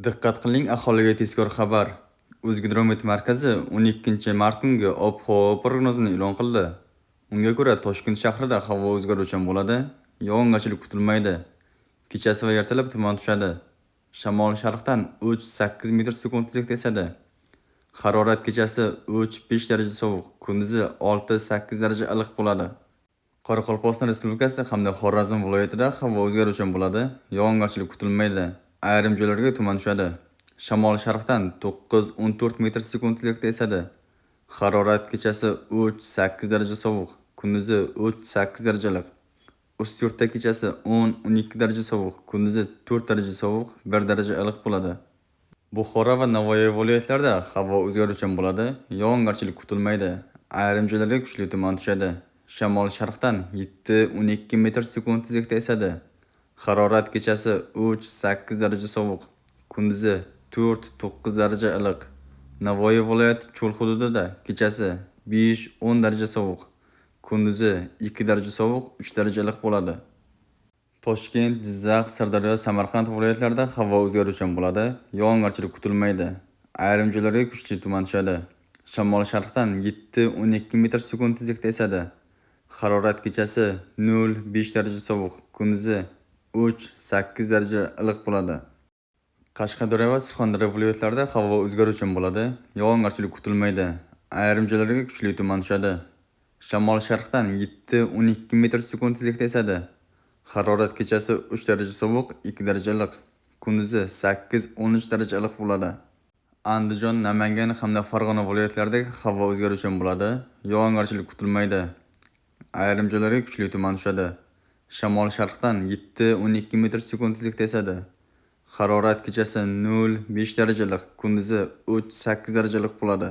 Diqqat qiling, aholiga tezkor xabar. O'zgidromet markazi 12-mart kungi ob-havo prognozini e'lon qildi. Unga ko'ra, Toshkent shahrida havo o'zgaruvchan bo'ladi, yog'ingarchilik kutilmaydi. Kechasi va ertalab tuman tushadi. Shamol sharqdan 3-8 metr sekund tezlikda esadi. Harorat kechasi 3-5 daraja sovuq, kunduzi 6-8 daraja iliq bo'ladi. Qoraqalpog'iston Respublikasi hamda Xorazm viloyatida havo o'zgaruvchan bo'ladi, yog'ingarchilik kutilmaydi. Ayrim joylarga tuman tushadi. Shamol sharqdan 9-14 metr sekund tezlikda esadi. Harorat kechasi 3-8 daraja sovuq, kunduzi 3-8 daraja iliq. Ustyurtda kechasi 10-12 daraja sovuq, kunduzi 4 daraja sovuq, 1 daraja iliq bo'ladi. Buxoro va Navoiy viloyatlarida havo o'zgaruvchan bo'ladi, yog'ingarchilik kutilmaydi. Ayrim joylarga kuchli tuman tushadi. Shamol sharqdan 7-12 metr sekund tezlikda esadi. Harorat kechasi 3-8 daraja sovuq, kunduzi 4-9 daraja iliq. Navoiy viloyati cho'l hududida kechasi 5-10 daraja sovuq, kunduzi 2 daraja sovuq, 3 daraja iliq bo'ladi. Toshkent, Jizzax, Sirdaryo, Samarqand viloyatlarida havo o'zgaruvchan bo'ladi, yog'ingarchilik kutilmaydi. Ayrim joylarga kuchli tuman tushadi. Shamol sharqdan 7-12 metr sekund tezlikda esadi. Harorat kechasi 0-5 daraja sovuq, kunduzi 3-8 daraja iliq bo'ladi. Qashqadaryo va Surxondaryo viloyatlarida havo o'zgaruvchan bo'ladi, yog'ingarchilik kutilmaydi. Ayrim joylarga kuchli tuman tushadi. Shamol sharqdan 7-12 metr sekund tezlikda esadi. Harorat kechasi 3 daraja sovuq, 2 daraja iliq, kunduzi 8-13 daraja iliq bo'ladi. Andijon, Namangan hamda Farg'ona viloyatlarida havo o'zgaruvchan bo'ladi, yog'ingarchilik kutilmaydi. Ayrim joylarga kuchli tuman tushadi. Shamol sharqdan 7-12 metr sekund tezlikda esadi. Harorat kechasi 0-5 daraja iliq, kunduzi 3-8 daraja iliq bo'ladi.